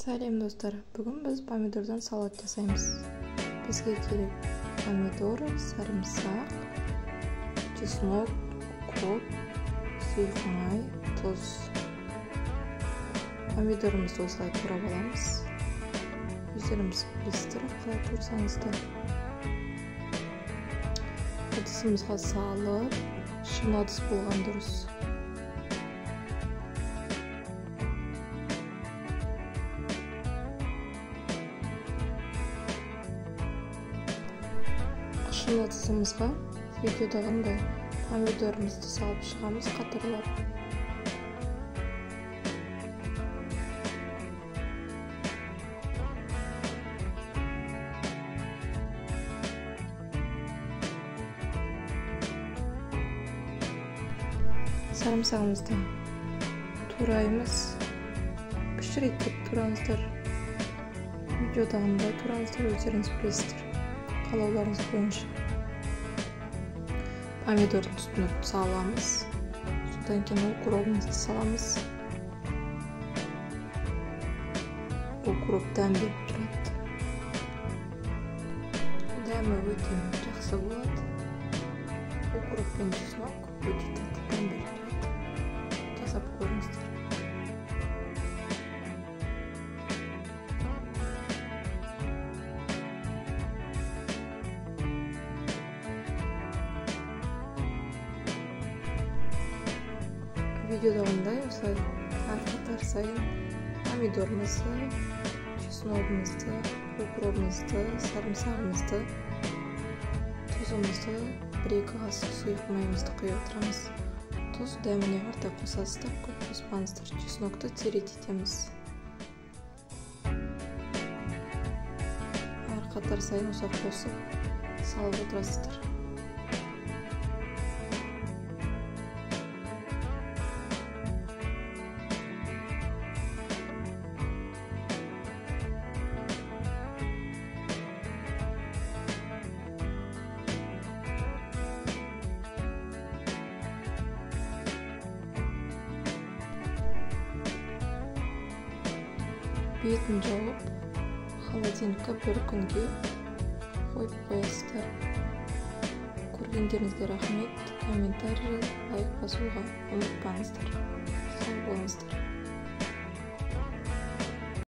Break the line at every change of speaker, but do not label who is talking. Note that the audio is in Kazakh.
Сәлем достар, бүгін біз помидордан салат жасаймыз. Бізге керек помидор, сарымсақ, чеснок, укроп, сұйық май, тұз. Помидорымызды осылай турап аламыз. Өздеріңіз білесіздер, қалай турсаңыздар. Ыдысымызға салып, шыны ыдыс болған дұрыс. Шыны ыдысымызға видеодағындай помидорымызды салып шығамыз қатарлап. Сарымсағымызды тураймыз, кішірейтіп тураңыздар, видеодағындай тураңыздар, өздеріңіз білесіздер, қалауларыңыз бойынша. Помидордың үстіне саламыз, содан кейін укробымызды саламыз. Укроп дәм беріп тұрады, дәмі өте жақсы болады. Укроп пен чеснок өте тәтті дәм беріп тұрады, жасап көріңіздер. Видеодағындай осылай әр қатар сайын помидорымызды, чесногымызды, укробымызды, сарымсағымызды, тұзымызды, 1-2 қасық сұйық майымызды құйып отырамыз. Тұз дәміне қарата қосасыздар, көп қоспаңыздар. Чеснокты тереть етеміз. Әр қатар сайын осылай қосып салып отырасыздар. Бетін жауып, холодильникке бір күнге қойып қоясыздар. Көргендеріңізге рахмет. Комментарий, лайк басуға ұмытпаңыздар. Сау болыңыздар.